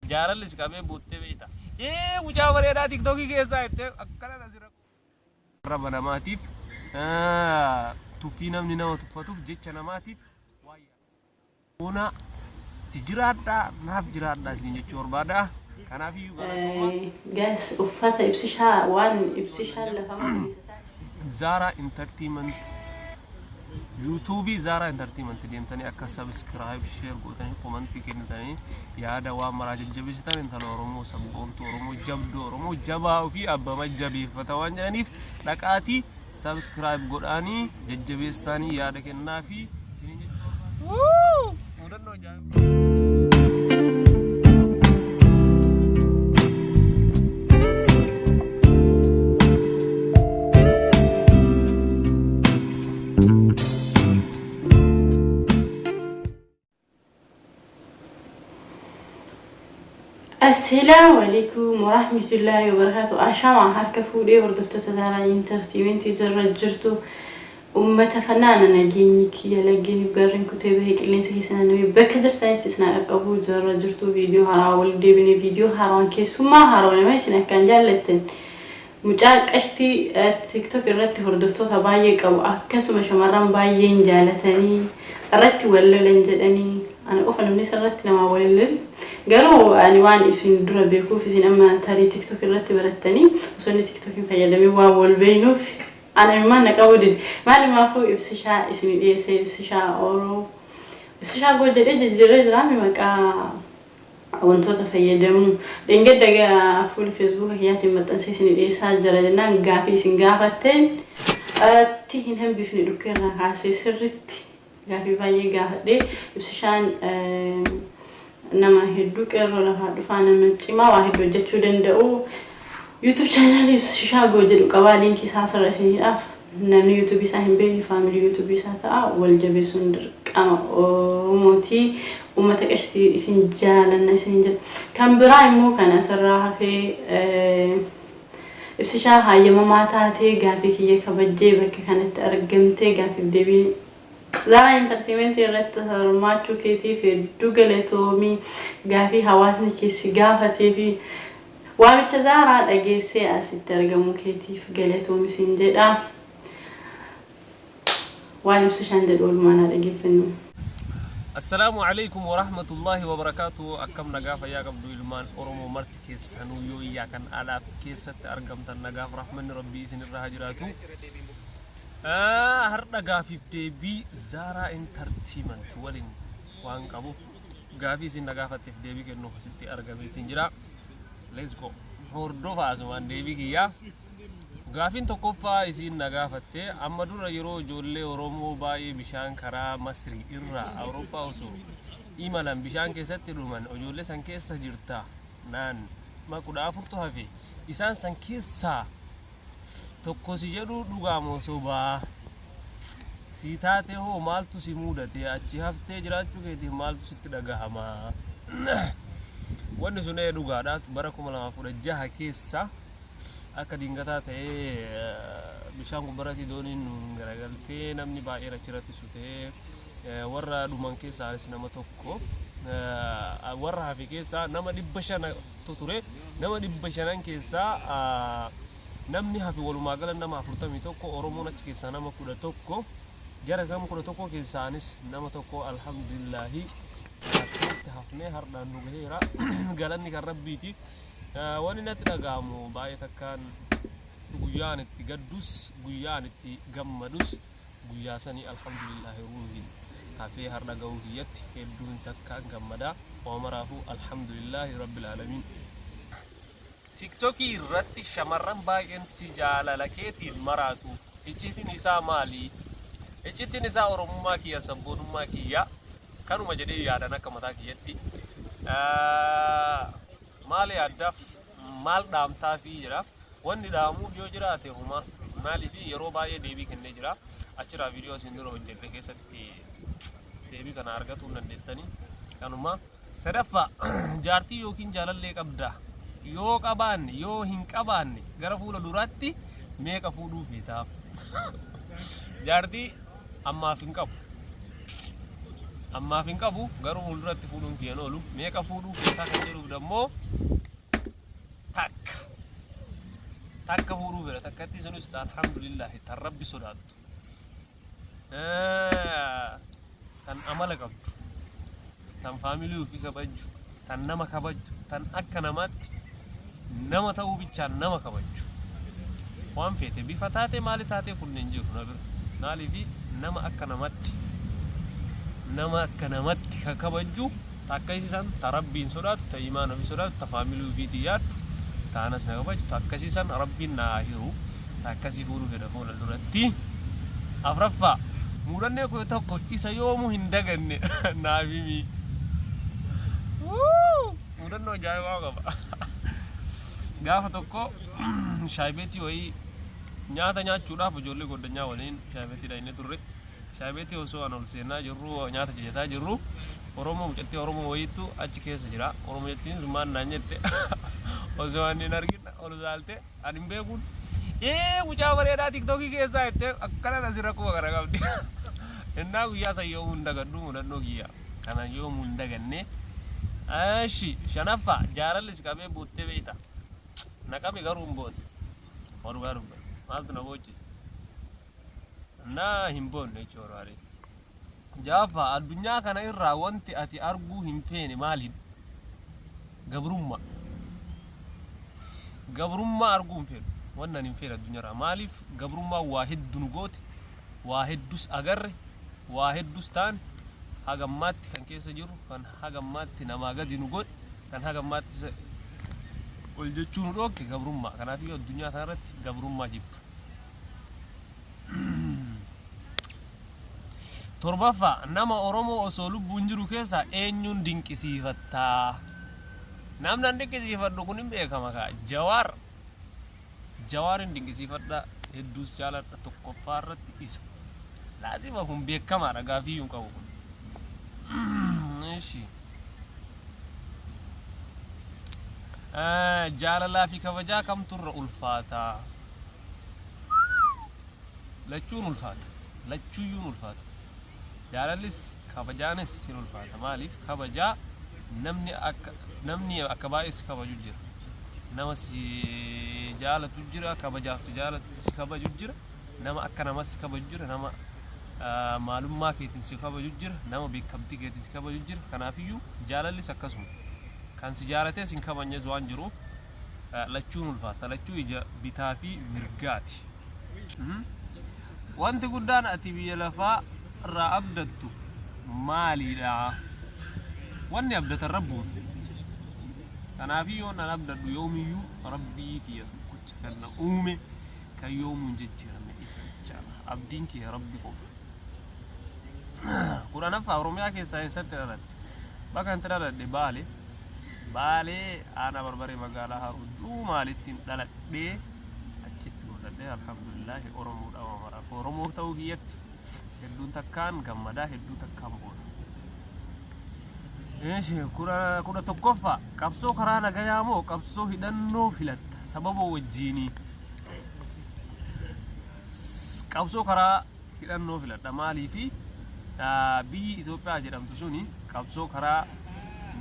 Jaalalli si qabee boottee beekta. Ee, mucaa bareedaa TikTokii keessaa jettee akkana asirra. Raba namaatiif, tuffii namni nama tuffatuuf, jecha namaatiif waayyaa. Ti jiraadhaa, naaf jiraadhaa isin jechuu barbaada. Kanaafiyyuu galatooma. Guys, uffata Ibsishaa, waan Ibsishaan lafa magariisa. Zara Entertainment, YouTubeii Zara Entertainment deemtanii akka subscribe, share gootanii, commentii kennitanii, yaada waan maraa jajjabeessitan, intala Oromoo sabboontuu Oromoo jabduu Oromoo jabaa ofii abbama jabeeffata waan jedhaniif, dhaqaatii subscribe godhaanii jajjabeessaanii yaada kennaa fi isiniin jechuu barbaada. Mudannoo ajaa'ibaa. Assalaamu alaikum warahmatullahi wabarakatuh. Ashama, harka fuudhee hordoftoota Zaaraa Entertainmentii jirra jirtu. Uummata fanaana, nageenyi kiyya laggeeniif gaarreen kutee bahee qilleensa keessa naannawee bakka jirtanitti isin haa qaqqabu. Jirra jirtu, viidiyoo haaraa wal deebine, viidiyoo haaraan keessummaa haaraa nama isin akkaan jaallattan, mucaa qashtii TikTok irratti hordoftoota baay'ee qabu, akkasuma shamarran baay'een jaalatanii irratti wal lolan jedhanii, ana qofa namni isarratti namaa wal hin lolin. Garuu ani waan isin dura beekuuf, isin amma tarii TikTok irratti barattanii, osoo inni TikTok hin fayyadamin waan wal beeynuuf ana immaan na qabuu dide. Maalumaafuu Ibsishaa isin dhiyeessee, Ibsishaa Ooroo, Ibsishaa Goo jedhee jijjiirree jiraami maqaa wantoota fayyadamuu. Dheengadda fuula Facebooka kiyyaatiin maxxansee isin dhiyeessaa jira jennaan, gaafii isin gaafatteen itti hin hambifne, dhukkeerraa kaasee sirritti gaafii baay'ee gaafadhee. Ibsishaan nama hedduu qeerroo lafaa dhufaa, nama cimaa waa hedduu hojjechuu danda'u. YouTube channelii Ibsishaa Goo jedhu qabaa, linkii isaa asirra isiniidhaaf. Namni YouTubeii isaa hin beekne familyii YouTubeii isaa ta'a, wal jabeessuun dirqama Oromootii. Uummata qashtii, isin jaalanna isin jedha. Kan biraa immoo kan asirraa hafee, Ibsishaa, hayyamamaa taatee gaafii kiyya kabajjee bakka kanatti argamtee gaafiif deebii Zaaraa Entertainmentii irratti hirmaachuu keetiif hedduu galatoomii. Gaafii hawaasni keessi gaafatee fi waamicha Zaaraa dhageessee asitti argamuu keetiif galatoomi siin jedha. Waan Ibsishaan jedhu oolmaan haa dhageeffannu. Assalaamu alaikum warahmatullahi wabarakaatu. Akkam, nagaa fayyaa qabdu? Ilmaan Oromoo marti keessanuu yoo iyyaa kan alaaf keessatti argamtan, nagaaf rahmanni Rabbii isinirra haa jiraatu. Har'a gaafiif deebii Zaaraa Entertainment waliin waan qabuuf, gaafii isin na gaafatteef deebii kennuuf asitti argameetiin jira. Let's go. Hordofaa asumaan deebii kiyyaa. Gaafiin tokkoffaa isiin na gaafatte, amma dura yeroo ijoollee Oromoo baay'ee bishaan karaa Masrii irraa Awurooppaa osoo imalan bishaan keessatti dhuman, ijoollee san keessa jirta naan ma 14tu hafe, isaan san keessaa tokko si jedhu, dhugaa moo sobaa? Si taate hoo maaltu si mudate? Achi haftee jiraachuu keetiif maaltu sitti dhagahama? Wanni sun ee dhugaadha. Bara 2016 keessa akka dingataa ta'ee bishaan gubbaratti dooniin nuun garagaltee, namni baay'een achirratti sutee, warra dhuman keessaa anis nama tokko. Warra hafe keessaa nama 500tu ture. Nama 500 keessaa namni hafe walumaa gala nama 41. Oromoon achi keessaa nama 11. Jara nama 11 keessaa anis nama tokko. Alhamdulillaahi, akkanatti hafnee hardhaan nu gaheera, galanni kan Rabbiiti. Wanni natti dhaga'amu baay'ee takkaan guyyaan itti gaddus, guyyaan itti gammadus guyyaa sanii. Alhamdulillaahi, ruuhin hafee har'a ga'uu kiyyatti hedduun takkaan gammada. Waa maraafuu alhamdulillaahi rabbil aalamiin. TikTokii irratti shamarran baay'een si jaalala keetiin maraatu. Icciitiin isaa maali? Icciitiin isaa Oromummaa kiyya, sabboonummaa kiyya. Kanuma jedhee yaadan akka mataa kiyyatti. Maal yaaddaaf, maal dhaamtaafii jedha. Wanni dhaamuuf yoo jiraate huma. Maaliif, yeroo baay'ee deebii kennee jira. Achirraa viidiyoo isin dura hojjedhe keessatti deebii kana argatuu hin dandeettanii. Kanuma. Sadaffaa, jaartii yookiin jaalallee qabdaa? Yoo qabaanne, yoo hin qabaanne, gara fuula duraatti meeqa fuudhuu feetaa? Jaartii ammaaf hin qabu. Ammaaf hin qabu, garuu fuulduratti fuudhuun kiyyan oolu. Meeqa fuudhuu feetaa kan jedhuuf dammoo takka. Takka fuudhuu fedha. Takkatti sunis ta alhamdulillahi tan Rabbi sodaattu. Tan amala qabdu. Tan faamilii ofii kabajju. Tan nama kabajju. Tan akka namaatti nama ta'uu bichaan nama kabajju. Waan feete bifa taate maali taatee kunneen jiru na bira. Maaliifi nama akka namatti nama akka namatti ka kabajju ta akka isiisan, ta Rabbiin sodaatu, ta imaana ofii sodaatu, ta faamilii ofiitii yaaddu, ta anas na kabajju, ta akkasiisan Rabbiin naa hiru, ta akkasii fuudhuu fedha fuula duratti. Afraffaa, muudannee koo tokko isa yoomuu hin daganne naaf himi. Muudannoo ajaa'ibaa qaba. Gaafa tokko shaayibeetii wayii nyaata nyaachuudhaaf ijoollee goddanyaa waliin shaayibeetii dhaqnee turre. Shaayibeetii osoo an ol seenaa jirru, nyaata jajataa jirru, Oromoo mucattii Oromoo wayiitu achi keessa jira. Oromoo jettiin sun maal naan jette? Osoo ani hin argin ol utaalte, ani hin beekuun. "Ee, mucaa bareedaa TikTokii keessaa," jettee akkana asirra quba kana qabdi. Innaa guyyaa san yoomuu hin dagadhu, mudannoo kiyya. Kana yoomuu hin daganne. Eshi, shanaffaa, jaalalli si qabee boottee beekta? Na qabe, garuu hin boonne. Dhugaa dubbadha. Maaltu na boochise? Naa hin boonne jechuudha. Ja'affaa, addunyaa kana irraa wanti ati arguu hin feene maalidha? Gabrummaa. Gabrummaa arguu hin fedhu. Wannan hin feene addunyaarraa. Maaliif? Gabrummaa waa hedduu nu goote, waa hedduus agarre, waa hedduus taane, hagammaatti kan keessa jirru, kan hagammaatti namaa gadi nu godhe, kan hagammaatti ol jechuu nu dhookke gabrummaa. Kanaafiyyuu addunyaa kanarratti gabrummaa jibba. Torbaffaa, nama Oromoo osoo lubbuun jiru keessaa eenyuun dinqisiifattaa? Namni an dinqisiifadhu kun hin beekama kaa. Jawaar. Jawaarin dinqisiifadha. Hedduus jaaladha. Tokkoffaa irratti isa. Laazima kun beekamaadha, gaafiyyuu hin qabu kun. Ishi. Jaalalaa fi kabajaa kamturra ulfaataa? Lachuun ulfaata. Lachuuyyuun ulfaata. Jaalallis kabajaanis hin ulfaata. Maaliif? Kabajaa namni akka baay'ee si kabaju jira. Nama si jaalatu jira, kabajaaf si jaalatu si kabaju jira. Nama akka nama si kabaju jira, nama maalummaa keetiin si kabaju jira, nama beekamtii keetiin si kabaju jira. Kanaafiyyuu jaalallis akkasuma. Kan si jaalates hin kabajnes waan jiruuf lachuun ulfaata. Lachuu ija bitaa fi mirgaati. Wanti guddaan ati biyya lafaa irraa abdattu maalidha? Wanni abdatan Rabbuun. Kanaafiyyuu nan abdadhu yoomiyyuu Rabbii kiyya tokkicha kan na uume, kan yoomuu hin jijjiiramne isa jechaadha. Abdiin kiyya Rabbi qofa. 10ffaa, Oromiyaa keessaa eessatti dhalatte? Bakka itti dhaladhe Baale. Baalee, aanaa Barbaree, magaalaa Harudduu maalittiin dhaladhee achitti guddadhee, alhamdulillahi Oromoodha maraaf. Oromoo ta'uu kiyyatti hedduun takkaan gammadaa, hedduu takkaan boona. Eeshi, 11ffaa, qabsoo karaa nagayaa moo qabsoo hidhannoo filatta? Sababa wajjiinii. Qabsoo karaa hidhannoo filadha. Maaliifi? Biyyi Itoophiyaa jedhamtu suni qabsoo karaa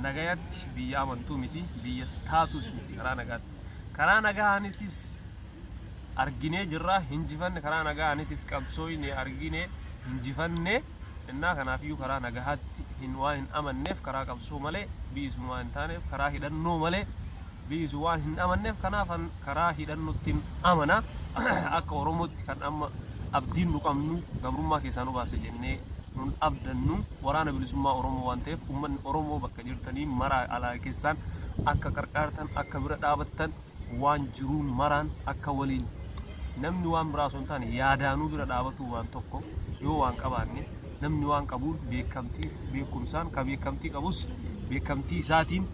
nagayatti biyya amantuu miti, biyya staatus miti karaa nagaatti. Karaa nagaanitis arginee jirra, hinjifanne. Karaa nagaanitis qabsoo inni argine hinjifanne. Innaa kanaafiyyuu karaa nagahaatti hin waan hin amanneef, karaa qabsoo malee biyyi sun waan hin taaneef, karaa hidhannoo malee biyyi sun waan hin amanneef, kanaaf karaa hidhannootti amana. Akka Oromootti kan amma abdiin nu qabnu, gabrummaa keessaa nu baase jennee nun abdannu Waraana Bilisummaa Oromoo waan ta'eef, uummanni Oromoo bakka jirtanii maraa alaa keessaan akka qarqaartan, akka bira dhaabattan, waan jiruun maraan akka waliin, namni waan biraa osoo hin taane yaadaanuu bira dhaabatu, waan tokko yoo waan qabaanne namni waan qabuun, beekamtii beekumsaan, ka beekamtii qabus beekamtii isaatiin,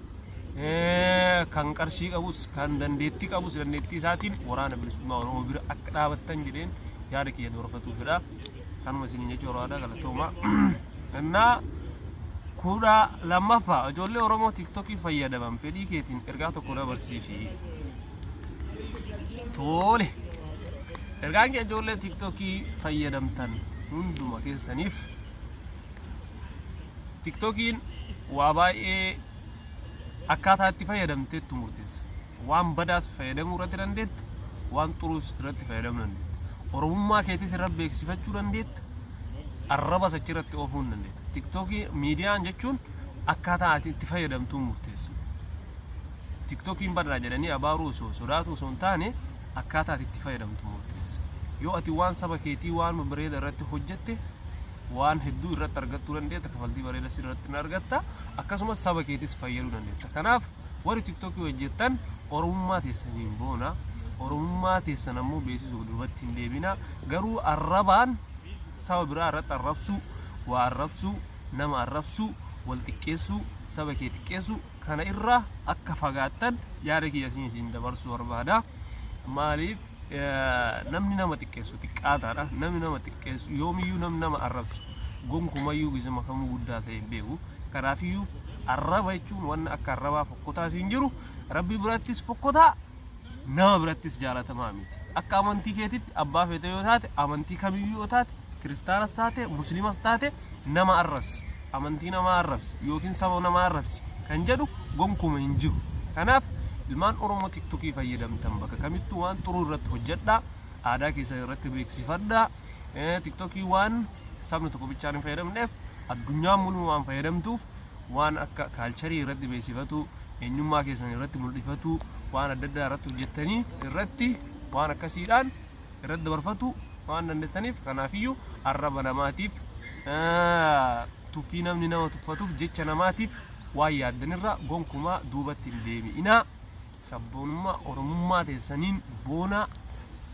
kan qarshii qabus, kan dandeettii qabus dandeettii isaatiin Waraana Bilisummaa Oromoo bira akka dhaabattan jedheen yaada kiyya dabarfatuufidha. Kanuma isiniin jechuu barbaada, galatooma. Innaa 12ffaa, ijoollee Oromoo TikTokii fayyadaman fedhii keetiin ergaa tokko dabarsiifi. Tole. Ergaan kee ijoollee TikTokii fayyadamtan hunduma keessaniif TikTokiin waa baay'ee akkaataa itti fayyadamteettu murteessa. Waan badaas fayyadamuu irratti dandeetta, waan xuruus irratti fayyadamuu dandeetta. Oromummaa keetis irra beeksifachuu dandeetta, arrabas achirratti oofuu hin dandeetta. TikTokii miidiyaan jechuun akkaataa ati itti fayyadamtuun murteessa. TikTokiin badaa jedhanii abaaruu osoo sodaatu osoo hin taane, akkaataa ati itti fayyadamtu murteessa. Yoo ati waan saba keetii waan babbareeda irratti hojjette, waan hedduu irratti argachuu dandeetta, kafaltii bareeda irratti ni argatta, akkasumas saba keetis fayyaduu dandeetta. Kanaaf warri TikTokii hojjettan Oromummaa teessaniin boona, Oromummaa teessan ammoo beeksisuuf duubatti hin deebina. Garuu arrabaan saba biraa irratti arrabsuu, waa arrabsuu, nama arrabsuu, wal xiqqeessuu, saba kee xiqqeessuu kana irraa akka fagaattan yaada kiyya isin dabarsuu barbaada. Maaliif, namni nama xiqqeessu xiqqaataadha. Namni nama xiqqeessu yoomiyyuu, namni nama arrabsu gonkumayyuu gizima kamuu guddaa ta'e hin beeku. Kanaafiyyuu arraba jechuun wanna akka arrabaa fokkotaa siin jiru, Rabbi birattis fokkotaa, nama birattis jaalatamaa miti. Akka amantii keetitti abbaa feete yoo taate, amantii kamiyyuu yoo taate, kiristaanas taate, musliimas taate, nama arrabsi, amantii namaa arrabsi yookiin saba namaa arrabsi kan jedhu gonkuma hin jiru. Kanaaf ilmaan Oromoo TikTokii fayyadamtan, bakka kamittuu waan xuruu irratti hojjedhaa, aadaa keessan irratti beeksifadhaa. TikTokii waan sabni tokko bichaan hin fayyadamneef, addunyaan muluu waan fayyadamtuuf, waan akka culture irratti beeksifatu, eenyummaa keessan irratti mul'ifatu, waan adda addaa irratti hojjettanii irratti waan akkasiidhaan irratti dabarfatu waan dandeettaniif, kanaafiyyuu arraba namaatiif, tuffii namni nama tuffatuuf, jecha namaatiif waan yaaddanirra gonkumaa duubatti hin deebi'inaa. Sabboonummaa Oromummaa teessaniin boonaa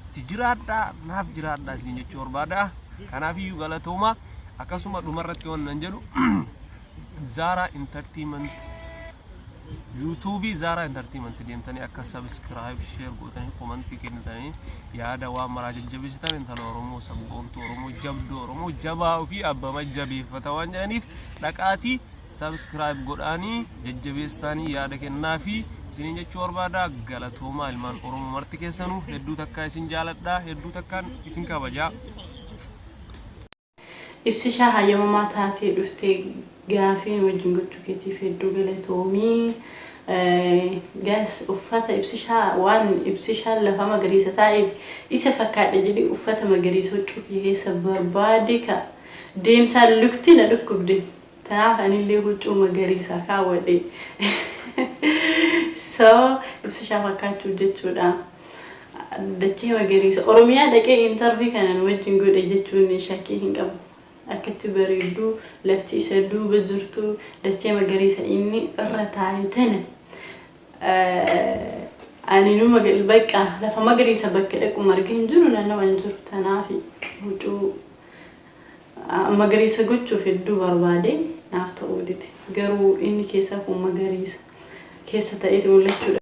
itti jiraadhaa, naaf jiraadhaa isin jechuu barbaada. Kanaafiyyuu galatooma. Akkasuma dhumarratti waan nan jedhu, Zaaraa Entertainment, YouTubeii Zaaraa Entertainment deemtanii akka subscribe, share gootanii, commentii kennitanii, yaada waan maraa jajjabeessitan, intala Oromoo sabboontuu Oromoo jabduu Oromoo jabaa ofii abbama jabeeffata waan jedhaniif, dhaqaatii subscribe godhaanii jajjabeessaanii yaada kennaa fi isiniin jechuu barbaada. Galatoomaa ilmaan Oromoo marti keessanuu, hedduu takkaa isin jaaladhaa, hedduu takkaan isin kabajaa. Ibsishaa, hayyamamaa taatee dhuftee gaafiin wajjin gochuu keetiif hedduu galatoomii. Gaas uffata Ibsishaa, waan Ibsishaan lafa magariisa taa'eef isa fakkaadhe jedhee uffata magariisa huccuu kiyya keessa barbaade ka deemsaan lukti na dhukkubde. Tanaaf anillee huccuu magariisa kaawwadhe. So Ibsishaa fakkaachuuf jechuudha. Dachee magariisa Oromiyaa dhaqee interview kanan wajjin godhe jechuun shakkii hin qabu. Akkatti bareedduu lafti isa duuba jirtu, dachee magariisa inni irra taa'e tana. Ani numa bakka lafa magariisa bakka dhaqu margi hin jiru, naannawa hin jiru. Tanaaf huccuu magariisa gochuuf hedduu barbaade naaf ta'uu dide. Garuu inni keessaa kun magariisa keessa ta'eeti mul'achuudha.